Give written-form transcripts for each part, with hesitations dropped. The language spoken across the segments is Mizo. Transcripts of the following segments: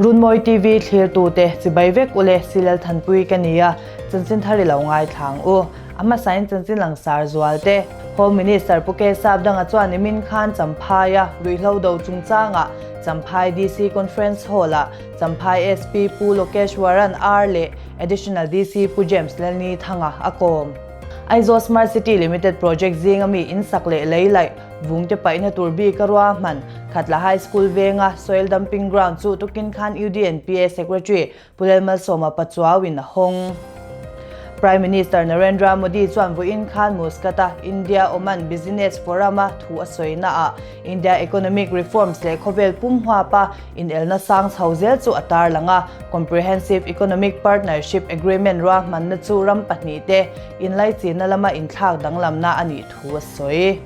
Runmawi TV thlirtute chibai vek ule Silal Thanpui ka ni a, chanchin thar i lo ngaithlang u. A hmasain chanchin langsar zual te. Home Minister Pu K Sapdanga chuan nimin khan Champhaia ruihhlo do chungchangah Champhai DC Conference Hall-ah Champhai SP Pu Lokeshwaran R leh Additional DC Pu James Lalni Thanga a kawm. Aizawl Smart City Limited Project zinga mi in sak leh lei laih vungte paihna tur bik a ruahman Khatla High School venga Soil Dumping Ground chu tukin khan UDNPA Secretary Pu Lalmalsawma Pachuau-in a hawng. Prime Minister Narendra Modi chuan vawiin khan Muscat-a India-Oman Business Forum-a thu a sawina-ah India economic reforms leh khawvel pum huapa inelna sang chho zel chu a tarlang a, Comprehensive Economic Partnership Agreement ruahmanna chu ram pahnihte inlaichinna lama inthlak danglamna a nih thu a sawi.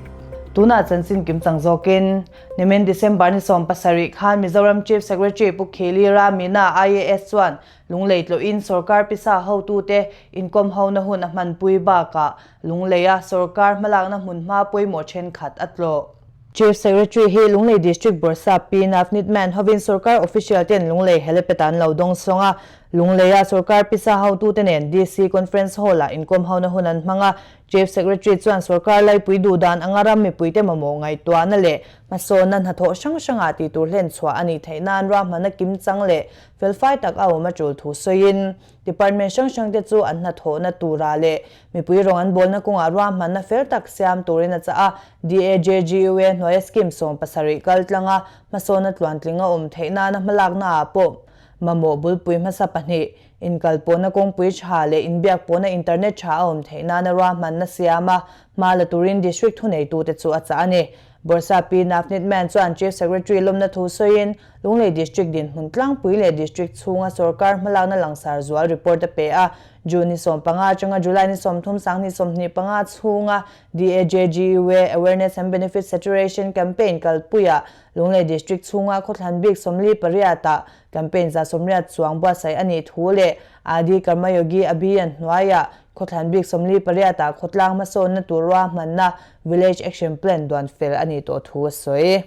Tunah chanchin kim chang zawkin nimin December ni 17 khan Mizoram Chief Secretary Pu Kheli Ramina IAS chuan Lunglei tlawhin sorkar pisa hotute inkawm hona hun a hmanpui bakah Lungleia sorkar hmalakna hmunhma pawimawh thenkhat a tlawh. Chief Secretary hi Lunglei District Bawrhsap Pi Navneet Mann hovin sorkar official ten Lunglei helipad an lo dawng sawng a, Lungleia sorkar pisa hotute nen DC Conference Hall-ah inkawm hona hun an hmang a. Chief Secretary chuan sorkar laipui duh dan anga ram mipuite mamawh ngaihtuahna leh hmasawnna hnathawh hrang hrangah tih tur hlen chhuah a nih theih nan ruahmanna kimchang leh felfai tak a awm a tul thu sawiin Department hrang hrangte chu an hnathawhna turah leh mipui rawng an bawlna kawngah ruahmanna fel tak siam turin a chah a. DAJGUA hnuaia scheme 70 kal tlanga hmasawnna tluantling a awm theih nana hmalaknaah pawh mamawh bulpui hmasa pahnih, inkalpawhna kawngpui tha leh inbiakpawhna internet tha a awm theih nana ruahmanna siam a, hma la turin district thuneitute chu a chah a ni. Bawrhsap Pi Navneet Mann chuan Chief Secretary lawmna thu sawiin, Lunglei District dinhmun tlangpui leh District chhunga sorkar hmalakna langsar zual report a pe a. June ni 15 atanga July ni 30 sanghnih 25 chhunga DAJGUA Awareness and Benefit Saturation Campaign kalpuiah Lunglei District chhunga khawthlan bik 48 ah campaign 180 chuang buatsaih a nih thu leh Adi Karmayogi Abhiyan hnuaiah khawthlan bik 48 ah khawtlang hmasawnna tur ruahmanna Village Action Plan duan fel a nih tawh thu a sawi.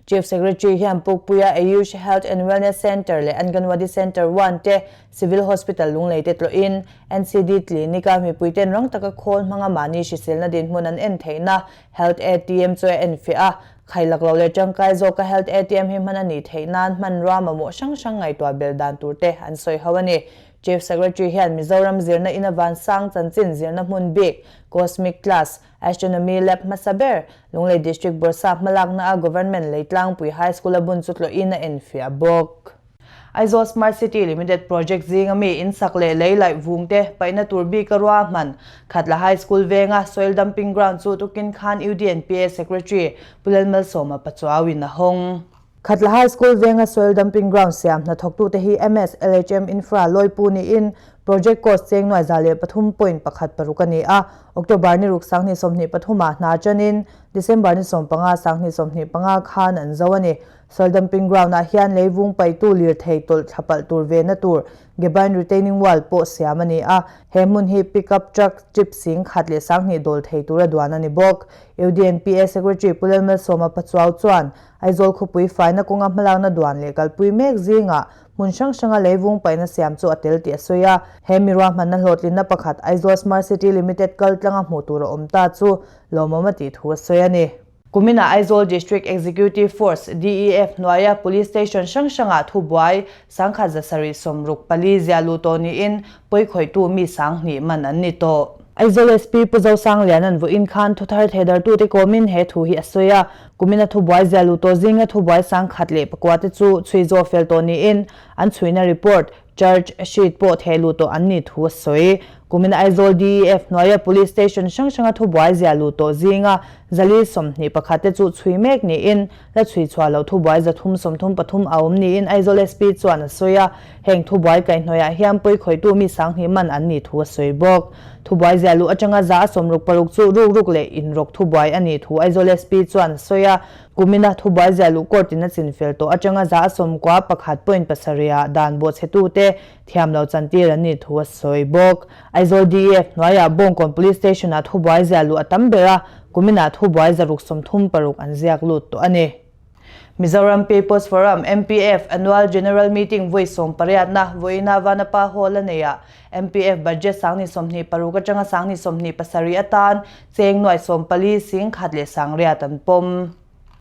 Chief Secretary hian Pukpuia Ayush Health and Wellness Centre leh Anganwadi Centre 1 te Civil Hospital Lunglei te tlawhin NCD Clinic-a mipuiten rang taka khawl hmanga mahni hriselna dinhmun an en theihna Health ATM chu a enfiah a, khailak lo leh tangkai zawka Health ATM hi hman a nih theih nan hmanrua mamawh hrang hrang ngaihtuah bel dan tur te an sawi ho a ni. Chief Secretary hian Mizoram zirna ina vansang chanchin zirna hmun bik Cosmic Class Astronomy Lab hmasa ber, Lunglei District Bawrhsap hmalakna a Government Leitlangpui High School a bun chu tlawhin a enfiah bawk. Aizawl Smart City Limited Project zinga mi in sak leh lei laih vungte paihna tur bik a ruahman Khatla High School venga Soil Dumping Ground chu tukin khan UDNPA Secretary Pu Lalmalsawma Pachuauin a hawng. Khatla High School venga Soil Dumping Ground siam hnathawktute hi MS LHM Infra Lawipu niin Project cost cheng nuai 103.16 a ni a, October ni ruk 2023 ah hna chanin December ni 15 2025 khan an zo a ni. Soil Dumping Ground ah hian leivung paihtu lirthei tawlh thla palh tur vena tur Gebine Retaining Wall pawh siam a ni a, he hmun hi Pick-up Truck trip 10,000 leh 2000 dawl thei tura duan a ni bawk. UDNPA Secretary Pu Lalmalsawma Pachuau chuan Aizawl khawpui faina kawnga hmalakna duan leh kalpui mek zingah hmun hrang hranga leivung paihna siam chu a tel tih a sawi a. He mi ruahmanna hlawhtlinna pakhat Aizawl Smart City Limited kal tlanga hmuh tur a awm ta chu lawmawm a tih thu a sawi a ni. Kuminah Aizawl District Executive Force, DEF, hnuaia Police Station hrang hrangah thubuai 1764 ziah luh tawh niin pawikhawihtu mi 2000 man an ni tawh. Aizawl SP Pu Zosangliana'n vawiin khan thuthar thehdartute kawmin he thu hi a sawi a, kumina thubuai zia luh tawh zinga thubuai 1009 te chu chhui zawh fel tawh niin an chhuina report, charge sheet, pawh theh luh tawh an nih thu a sawi. Kumina Aizawl DEF hnuaia Police Station hrang hranga thubuai zia luh tawh zinga 421 te chu chhui mek niin la chhui chhuah loh thubuai 333 a awm niin Aizawl SP chuan a sawi a, heng thubuai kaihhnawihah hian pawikhawihtu mi 2000 man an nih thu a sawi bawk. Thubuai ziah luh atanga 60% chu ruk ruk leh inrawk thubuai a nih thu Aizawl SP chuan a sawi a, kumina thubuai ziah luh court in a chinfel tawh atanga 91.7 ah dan bawhchhetute thiam lo chantir an nih thu a sawi bawk. Aizawl DEF hnuaiah Bawngkawn Police Station ah thubuai ziah luh a tam ber a, kuminah thubuai 636 an ziak lut tawh a ni. Mizoram People's Forum, MPF, Annual General Meeting vawi sawmpariatna vawiina Vanapa Hall a neihah MPF budget 2026 atanga 2027 atan cheng nuai 14 sing khat leh sangriat an pawm.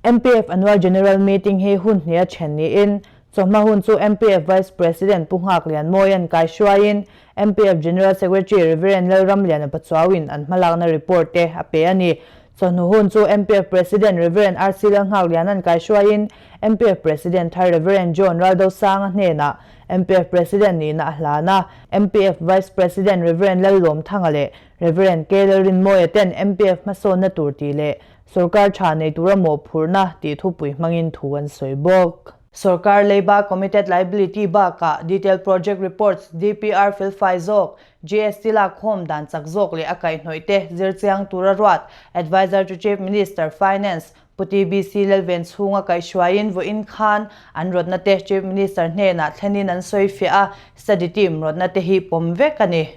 MPF Annual General Meeting hi hun hnih a then niin chawhma hun chu MPF Vice President Pu Nghak Lianmawia'n kaihruaiin MPF General Secretary Rev. Lalramliana Pachuauin an hmalakna report te a pe a ni. Chawhnu hun chu MPF President Rev. RC Lalnghakliana'n kaihruaiin MPF President thar Rev. John Raldosanga hnenah MPF President nihna a hlan a. MPF Vice President Rev. Lallawmthanga leh Rev. K Lalrinmawia ten MPF hmasawnna tur tih leh Sorkar tha nei tura mawhphurhna tih thupui hmangin thu an sawi bawk. Sorkar Leiba Committed Liability bakah Detailed Project Reports, DPR, felfai zawk, GST lakkhawm dan chak zawk leh a kaihhnawih te zir chiang tura ruat Adviser to Chief Minister, Finance, Pu TBC Lalven chhunga kaihhruaiin vawiin khan an rawtna te Chief Minister hnenah thlenin an sawi fiah a, study team rawtna te hi pawm vek a ni.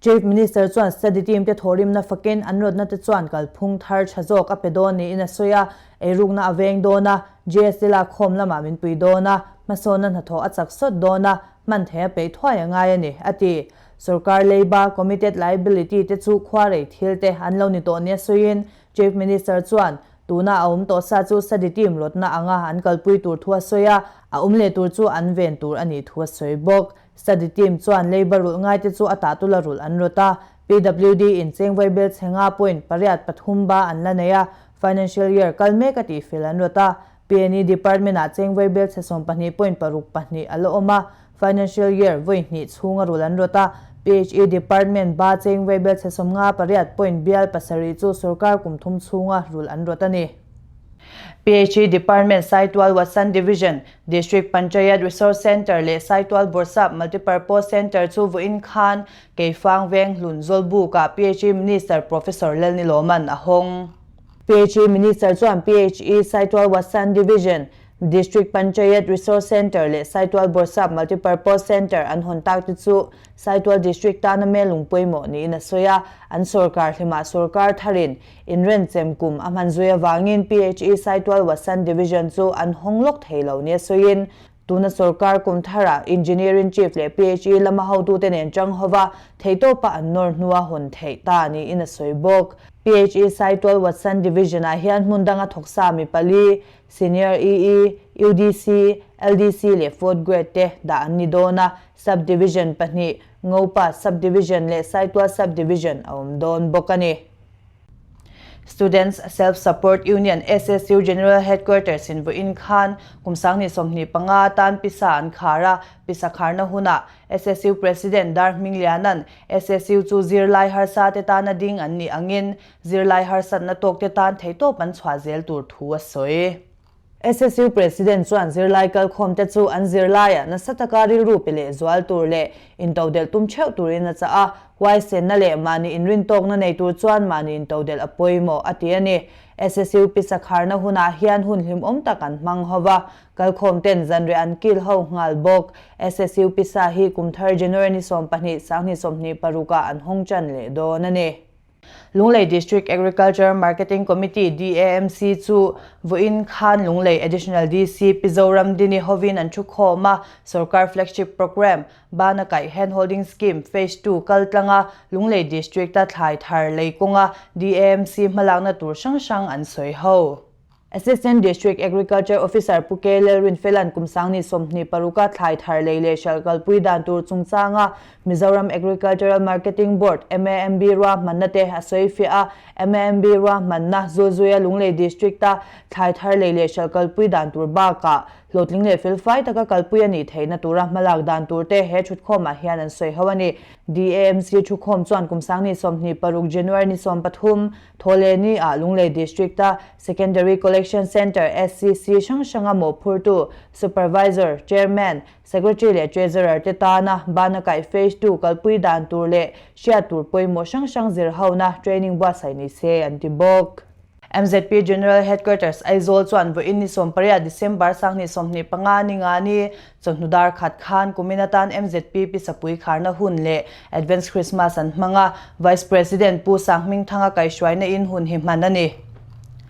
Chief Minister chuan study team te thawhrimna fakin an rawtna te chuan kalphung thar tha zawk a pe dawn niin a sawi a, eirukna a veng dawn a, GST lakkhawm lamah min pui dawn a, hmasawnna hnathawh a chak sawt dawn a, hman theih a peih thuai a ngai a ni, a ti. Sorkar leiba, committed liability, te chu khua rei thil te an lo ni tawh nia sawiin Chief Minister chuan tuna a awm tawh sa chu study team rawtna anga an kalpui tur thu a sawi a, a awm leh tur chu an ven tur a nih thu a sawi bawk. Study team chuan leiba rulh ngaite chu a tahtula rulh an rawt a, PWD in chengvai bel chhe nga point pariat pathum ba an la nei a, financial year kal mek a tihfel an rawt a, PNE department ah chengvai bel chhe 12 point paruk pahnih a la awm a, financial year vawi hnih chhunga rulh an rawt a, PHE department ba chengvai bel chhe 50 pariat point bial pasarih chu sorkar kum thum chhunga rulh an rawt a ni. PHE Department Saitual Watsan Division, District Panchayat Resource Centre leh Saitual Bawrhsap Multipurpose Centre chu vawiin khan Keifang Veng Hlun Zawlbukah PHE Minister Professor Lalnilawman a hawng. PHE Minister chuan PHE Saitual Watsan Division, District Panchayat Resource Centre leh Saitual Bawrhsap Multipurpose Centre an hawn tak te chu Saitual District tana melung pawimawh niin a sawi a, an sorkar hlimah sorkar tharin Inrenchem kum a hman zui avangin PHE Saitual Wasan Division chu an hawng lawk thei lo nia sawiin, tuna sorkar kum tharah Engineering Chief leh PHE lama hotute nen chang hova theihtawpa an nawr hnua hawn theih ta niin a sawi bawk. PHE Saitual Wasan Division-ah hian hmun danga thawk sa mi pali, Senior EE, UDC, LDC leh Fourth Grade te dah an ni dawn a, Sub Division pahnih, Ngopa Sub Division leh Saitual Sub Division a awm dawn bawk a ni. Students Self Support Union, SSU, General Headquarters in vawiin khan kum 2025 atan pisa an khar a, pisa kharna hunah SSU President Dar Hmingliana'n SSU chu zirlai harsa te tana ding an nih angin zirlai harsatna tawk te tan theihtawp an chhuah zel tur thu a sawi. SSU President chuan zirlai kalkhawm te chu an zirlaiah nasa taka rilru pe leh zual tur leh intodelh tum theuh turin a chah a, huaisenna leh mahni inrintawkna nei tur chuan mahni intodelh a pawimawh a ti a ni. SSU pisa kharna hunah hian hun hlimawm tak an hmang ho va, kalkhawm ten zanriah an kil ho nghal bawk. SSU pisa hi kum thar January ni 12, 2026 ah an hawng tan leh dawn a ni. Lunglei District Agriculture Marketing Committee, DAMC, chu vawiin khan Lunglei Additional DC Pi Zoram Dini hovin an thu khawm a, Sorkar Flagship Programme, Bana Kaih Hand Holding Scheme Phase Two kal tlanga Lunglei District-a thlai thar lei kawnga DAMC hmalakna tur hrang hrang an sawi ho. Assistant District Agriculture Officer Pu K Lalrinfela'n kum 2026 a thlai thar lei leh hralh kalpui dan tur chungchanga Mizoram Agricultural Marketing Board, MAMB, ruahmanna te a sawi fiah a, MAMB ruahmanna Zulzuia Lunglei District-a thlai thar lei leh hralh kalpui dan tur bakah hlawhtling leh felfai taka kalpui a nih theihna tura hmalak dan tur te he thutkhawmah hian an sawi ho a ni. DAMC thukhawm chuan kum 2026 January ni 13 Thawhlehni ah Lunglei District-a Secondary Collection Centre, SCC, hrang hranga mawhphurtu, Supervisor, Chairman, Secretary leh Treasurer te tana bana kaih Phase Two kalpui dan tur leh hriat tur pawimawh hrang hrang zirhona training buatsaih ni se an ti bawk. MZP General Headquarters Aizawl chuan vawiin ni 18 December 2025 ni nga ni Chawhnu dar khat khan kumin atan MZP Pisapui kharna hun leh Advance Christmas an hmang a, Vice President Pu Sanghmingthanga kaihhruaina in hun hi hman a ni.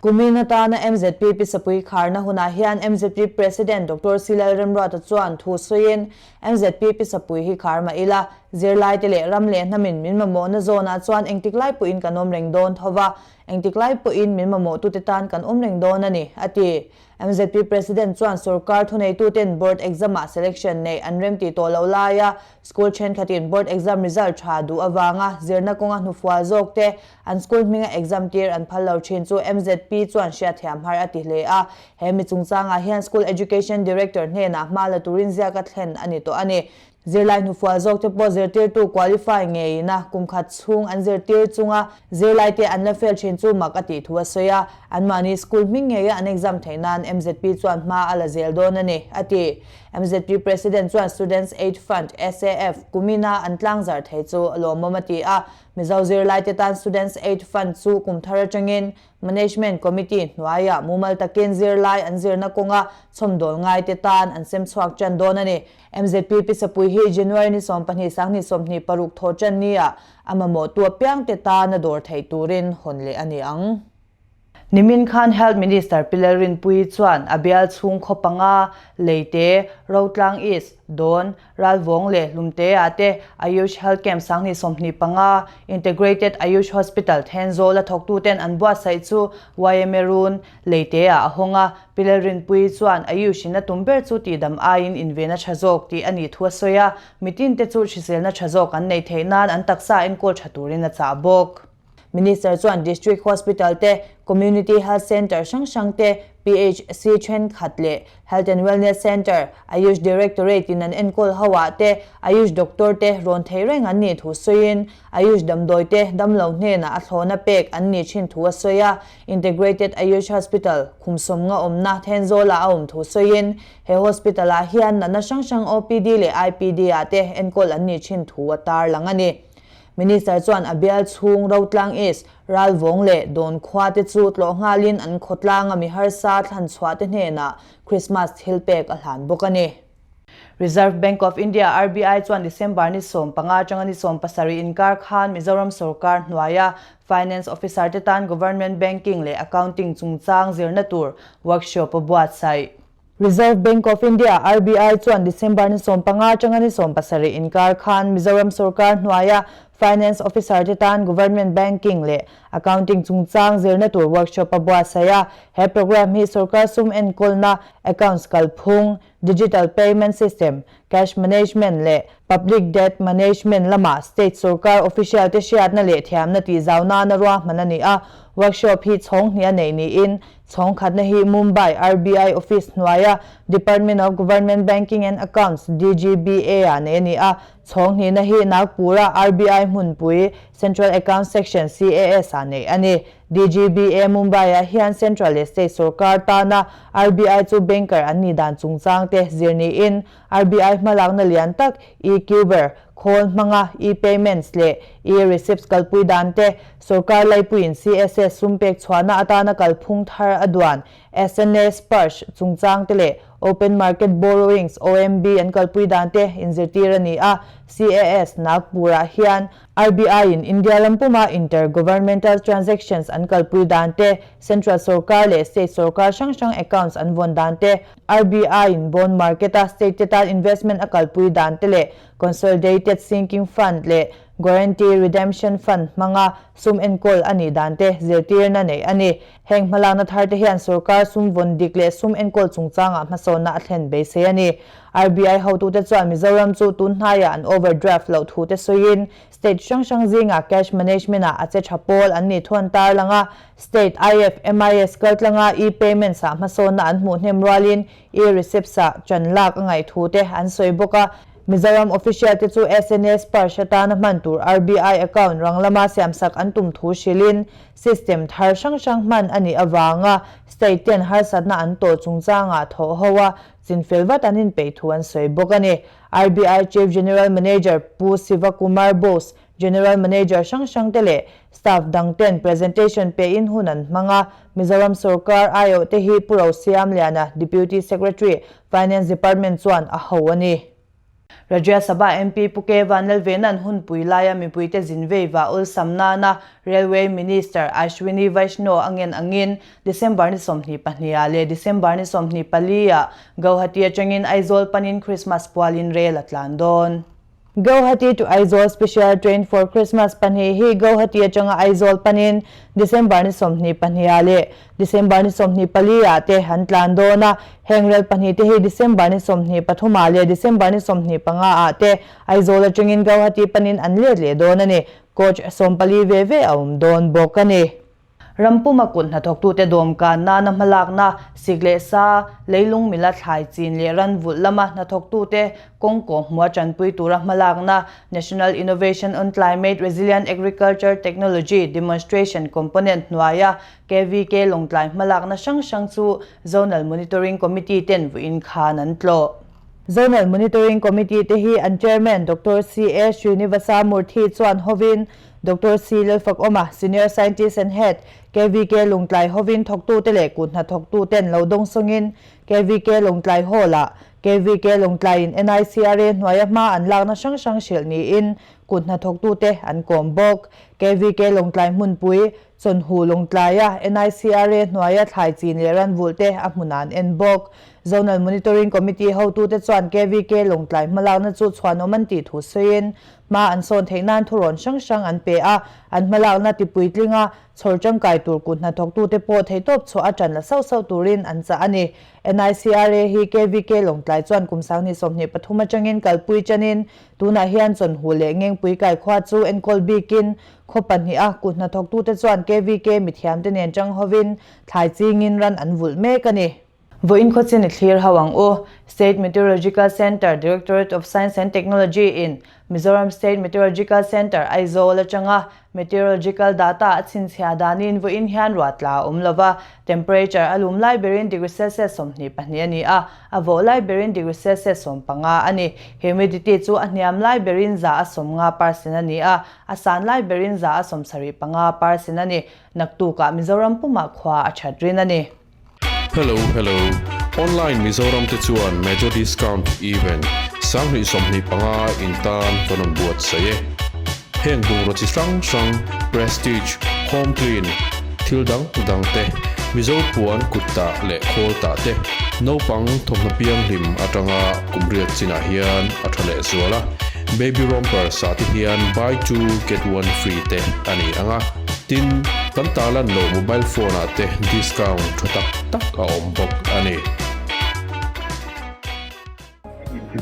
Kumin atana mzp Pisapui kharna hunah hian mzp President Doctor C Lalremruata chuan thu sawiin, mzp Pisapui hi khar mah ila, zirlaite leh ram leh hnamin min mamawhna zawnah chuan engtik lai pawhin kan awm reng dawn tho va, engtik lai pawhin min mamawhtute tan kan awm reng dawn a ni, a ti. Mzp President chuan sorkar thuneituten board exam-ah selection neih an remti tawh loh laia school thenkhatin board exam result tha duh avanga zirna kawnga hnufual zawk te an school hminga exam tir an phal lo thin chu mzp chuan hriatthiam har a ti hle a. He mi chungchangah hian School Education Director hnenah hma la turin ziaka thlen a ni tawh a ni. Zirlai hnufual zawk te pawh zirtirtu qualify ngeiin a kum khat chhung an zirtir chunga zirlaite an la fail thin chu mak a tih thu a sawi a, anmahni school hming ngeia an exam theih nan mzp chuan hma a la zel dawn a ni, a ti. Mzp President chuan Students Aid Fund, SAF, kumina an tlangzar thei chu lawmawm a ti a, Mizo zirlaite tan Students Aid Fund chu kum thar atangin Management Committee hnuaiah mumal takin zirlai an zirna kawnga chhawmdawl ngaite tan an sem chhuak tan dawn a ni. Mzp Pisapui hi January ni 12 sanghnih 26 thaw tan nia a mamawhtu apiangte tana dawr theih turin hawn leh a ni ang. Nimin khan Health Minister Pi Lalrinpuii chuan a bial chhung khaw panga, Leite, Rotlang East, Dawn, Ralvawng leh Hlumtea te Ayush Health Camp sanghnih 25, Integrated Ayush Hospital Thenzawl a thawktuten an buatsaih chu yma Run, Leite-ah a hawng a, Pi Lalrinpuii chuan Ayush-in a tum ber chu tihdam aiin inven a tha zawk tih a nih thu a sawi a, mitinte chu hriselna tha zawk an neih theih nan an taksa enkawl tha turin a chah bawk. Minister chuan District Hospital te, Community Health Centre hrang hrang te, PHC thenkhat leh Health and Wellness Centre, Ayush Directorate in an enkawl ho ah te Ayush Doctor te rawn thei reng an nih thu sawiin Ayush damdawi te damlo hnenah a thlawna pek an nih thin thu a sawi a. Integrated Ayush Hospital, khum sawmnga awmna Thenzawl ah a awm thu sawiin he hospital ah hian natna hrang hrang OPD leh IPD ah te enkawl an nih thin thu a tarlang a ni. Minister chuan a bial chhung Rotlang East, Ralvawng leh Dawn khua te chu tlawh nghalin an khawtlanga mi harsa thlan chhuah te hnenah Christmas thil pek a hlan bawk a ni. Reserve Bank of India, RBI, chuan December ni 15 atanga ni 17 inkar khan Mizoram sorkar hnuaia Finance Officer te tan Government Banking leh Accounting chungchang zirna tur workshop a buatsaih. Reserve Bank of India, RBI, chuan December ni 15 atanga ni 17 inkar khan Mizoram sorkar hnuaia Finance Officer te tan Government Banking leh Accounting chungchang zirna tur workshop a buatsaih a. He programme hi sorkar sum enkawlna, accounts kalphung, digital payment system, cash management leh public debt management lama state sorkar official te hriatna leh thiamna tihzau nana ruahman a ni a. Workshop hi chhawng hnih a neih niin Chhawng khatna hi Mumbai RBI Office hnuaia Department of Government Banking and Accounts, DGBA, ah nei a ni a. Chhawng hnihna hi Nagpur-a RBI hmunpui Central Accounts Section, CAS, ah neih a ni. DGBA Mumbai-ah hian Central leh State sorkar tana RBI chu banker an nih dan chungchang te zir niin RBI hmalakna lian tak e-Kuber, khawl hmanga e-payments leh e-receipts kalpui dan te, sorkar laipuiin CSS sum pek chhuahna atana kalphung thar a duan SNA Sparsh chungchang te leh Open Market Borrowings, OMB, an kalpui dan te inzirtir a ni a. CAS Nagpur-ah hian RBI-in India ram puma inter-governmental transactions an kalpui dan te, central sorkar leh state sorkar hrang hrang accounts an vawn dan te, RBI-in bond market-a state te tan investment a kalpui dan te leh Consolidated Sinking Fund leh Guarantee Redemption Fund hmanga sum enkawl a nih dan te zirtirna neih a ni. Heng hmalakna thar te hian sorkar sum vawn dik leh sum enkawl chungchangah hmasawnna a thlen beisei a ni. RBI hotute chuan Mizoram chu tun hnaiah an overdraft loh thu te sawiin State hrang hrang zingah cash management-ah a che tha pawl an nih thuan tarlang a, State IFMIS kaltlanga e-payments-ah hmasawnna an hmuh hnem rualin e-receipts-ah ṭan lak a ngaih thu te an sawi bawk a. Mizoram official te chu SNA Sparsh atana hman tur RBI account rang lama siamsak an tum thu hrilhin system thar hrang hrang hman a nih avanga state ten harsatna an tawh chungchangah thawh ho a, chinfel vat an inpeih thu an sawi bawk a ni. RBI Chief General Manager Pu Siva Kumar Bose, General Manager hrang hrang te leh staff dang ten presentation pein hun an hmang a. Mizoram sorkar aiawh te hi Pu Rosiamliana, Deputy Secretary, Finance Department chuan a ho a ni. Rajya Sabha MP Pu K Vanlalvena'n hunpui laia mipuite zin vei vah awlsam nana Railway Minister Ashwini Vaishnaw a ngen angin December ni 22 ah leh December ni 24 ah Gauhati atangin Aizawl panin Christmas pualin rel a tlan dawn. Gauhati to Aizawl Special Train for Christmas pahnih hi Gauhati atanga Aizawl panin December ni 22 ah leh December ni 24 ah te an tlan dawn a, heng rel pahnih te hi December ni 23 ah leh December ni 25 ah te Aizawl atangin Gauhati panin an let leh dawn a ni. Coach 14 ve ve a awm dawn bawk a ni. Rampuma kut hnathawktute dawmkan nana hmalakna, sik leh sa, leilung mila thlai chin leh ran vulh lama hnathawktute kawng kawhhmuha tanpui tura hmalakna, National Innovation on Climate Resilient Agriculture Technology Demonstration Component hnuaia KVK Lawngtlai hmalakna hrang hrang chu Zonal Monitoring Committee ten vuiin khan an tlawh. Zonal Monitoring Committee te hi an Chairman Doctor CA Srinivasa Murthy chuan hovin Doctor C. Lalfakawma, Senior Scientist and Head, KVK Lungtlai hovin thawktute leh kut hnathawktuten lo dawngsawngin KVK Lungtlai Hall-ah KVK Lungtlaiin NICRA hnuaia hma an lakna hrang hrang hrilh niin kut hnathawktute an kawm bawk. KVK Lungtlai hmunpui, Chawnhu Lungtlaia NICRA hnuaia thlai chin leh ranvulhte a hmunah an en bawk. Zonal Monitoring Committee hotute chuan KVK Lungtlai hmalakna chu chhuanawm an tih thu sawiin Hma an sawn theih nan thurawn hrang hrang an pe a, an hmalakna tipuitlinga chhawr tangkai tur kut hnathawktute pawh theihtawp chhuah a tan la sauh sauh turin an chah a ni. NICRA hi KVK Lawngtlai chuan kum 2023 atangin kalpui chanin tunah hian chawnhu leh ngengpui kaikhua chu enkawl bikin khaw pahniha kut hnathawktute chuan KVK mithiamte nen tang hovin thlai chingin ran an vulh mek a ni. Vawiin khawchin i thlir ho ang u. State Meteorological Centre, Directorate of Science and Technology in Mizoram State Meteorological Centre, Aizawl atanga Meteorological data a chhinchhiah danin vawiin hian ruah tla a awm lova, temperature a lum lai berin degree Celsius 22 a ni a, a vawh lai berin degree Celsius 15 a ni. Humidity chu a hniam lai berin 150% a ni a, a san lai berin 75% a ni. Naktukah Mizoram pumah khua a that rin a ni. Hello hello, Online Mizoram te chuan Major Discount Event 2025 in tan kan rawn buatsaih e. Heng bungraw chi hrang hrang, Prestige, Home Clean, thil dang dang te, Mizo puan kut tah leh khawl tah te, naupang thawmhnaw pianghlim atanga kum riat chinah hian a tha leh zual a, Baby Rompers ah te hian buy two get one free te a ni ang a. Tin, kan tarlan loh mobile phone ah te discount tha tak tak a awm bawk a ni.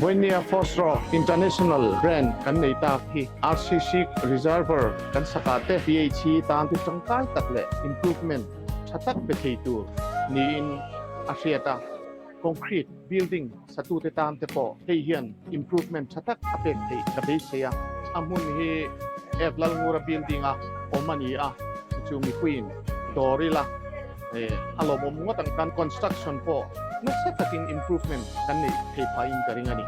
Vawinia Fosro International brand kan nei tak hi RCC Reservoir kan sakah te pH hi tan ti tangkai tak leh improvement tha tak pe thei tur niin a hriat a, concrete building satute tan te pawh hei hian improvement tha tak a pek theih ka beisei a. A hmun hi F Lalngura building a awm a ni a, chu mipuiin dawr ila a lawmawm ngawt ang. Kan construction pawh nasa takin improvement kan neih thei phahin ka ring a ni.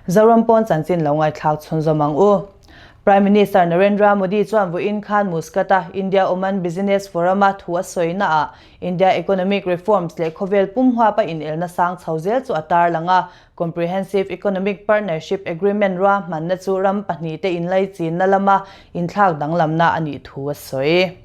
Zoram pawn chanchin lo ngaithlak chhunzawm ang u. Prime Minister Narendra Modi chuan vawiin khan Muscat-a India-Oman Business Forum-a thu a sawina ah India economic reforms leh khawvel pum huapa inelna sang chho zel chu a tarlang a, Comprehensive Economic Partnership Agreement ruahmanna chu ram pahnihte inlaichinna lama inthlak danglamna a nih thu a sawi.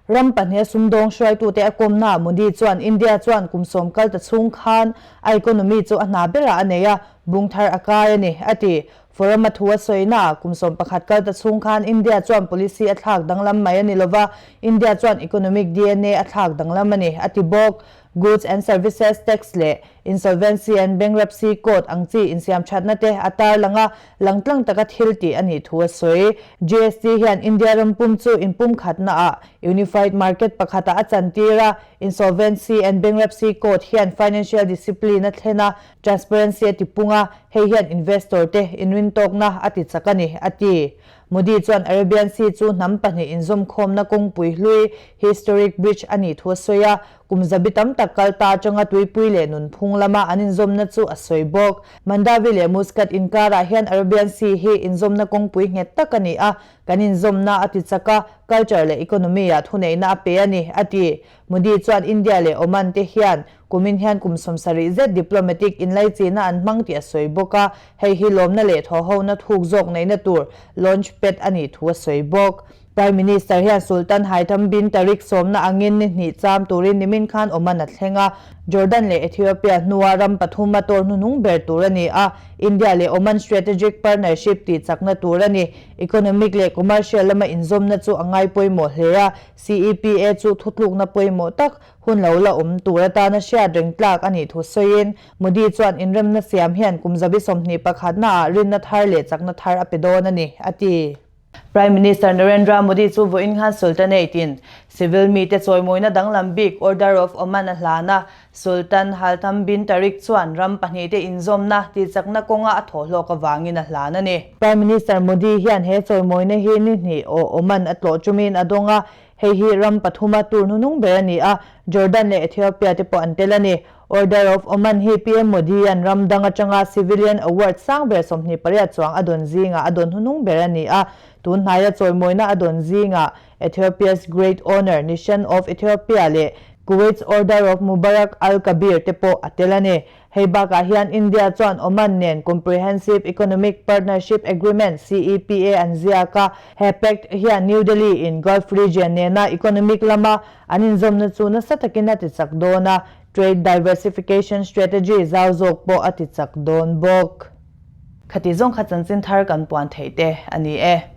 Ram pahniha sumdawng hruaitute a kawmnaah Modi chuan India chuan kum sawm kal ta chhung khan a economy chu a hna berah a nei a, bung thar a kai a ni, a ti. Forum a thu a sawinaah kum 11 kal ta chhung khan India chuan policy a thlak danglam mai a ni lova, India chuan economic DNA a thlak danglam a ni, a ti bawk. Goods and Services Tax leh Insolvency and Bankruptcy Code ang chi insiamthatna te a tarlang a, langtlang taka thil tih a nih thu a sawi. GST hian India ram pum chu inpumkhatna ah Unified Market pakhatah a chantir a, Insolvency and Bankruptcy Code hian financial discipline a thlen a, transparency a tipung a, hei hian investor te inrintawkna a ti chak a ni, a ti. Modi chuan Arabian Sea chu hnam pahnih inzawmkhawmna kawngpui hlui, historic bridge, a nih thu a sawi a, kum zabi tam tak kal ta atanga tuipui leh nunphung lama an inzawmna chu a sawi bawk. Mandavi leh Muscat inkarah hian Arabian Sea hi inzawmna kawngpui nghet tak a ni a, kan inzawmna a ti chak a, culture leh economy-ah thuneihna a pe a ni, a ti. Modi chuan India leh Oman te hian kumin hian kum 70 zet diplomatic inlaichihna an hmang tih a sawi bawk a, hei hi lawmna leh thawhhona thuk zawk neihna tur launch pad a nih thu a sawi bawk. Prime Minister hian Sultan Haitham bin Tariq sawmna angin ni hnih cham turin nimin khan Oman a thleng a, Jordan leh Ethiopia hnua ram pathum a tawr hnuhnung ber tur a ni a, India leh Oman strategic partnership tih chakna tur a ni. Economic leh commercial lama inzawmna chu a ngai pawimawh hle a, CEPA chu thutlukna pawimawh tak hun lo la awm tur atana hriat reng tlak a nih thu sawiin, Modi chuan inremna siam hian kum zabi 21 naah rinna thar leh chakna thar a pe dawn a ni, a ti. Prime Minister Narendra Modi chu vawiin khan Sultanate in civil mite chawimawina danglam bik Order of Oman a hlan a, Sultan Haitham bin Tariq chuan ram pahnihte inzawmna tihchakna kawnga a thawhhlawk avangin a hlan a ni. Prime Minister Modi hian he chawimawina hi ni hnih aw Oman a tlawh chumin a dawng a, hei hi ram pathuma tur hnuhnung ber a ni a, Jordan leh Ethiopia te pawh an tel a ni. Order of Oman hi PM Modi-a'n ram dang atanga civilian award sang ber 28 chuang a dawn zingah a dawn hnuhnung ber a ni a, tun hnaia chawimawina a dawn zingah Ethiopia's Great Honour, Nishan of Ethiopia leh Kuwait's Order of Mubarak Al Kabir te pawh a tel a ni. Hei bakah hian India chuan Oman nen Comprehensive Economic Partnership Agreement, CEPA, an ziak a, he pact hian New Delhi in Gulf region nena economic lama an inzawmna chu nasa takin a tichak dawn a, trade diversification strategy zau zawk pawh a tichak dawn bawk. Khati zawng kha chanchin thar kan puan theih te a ni e.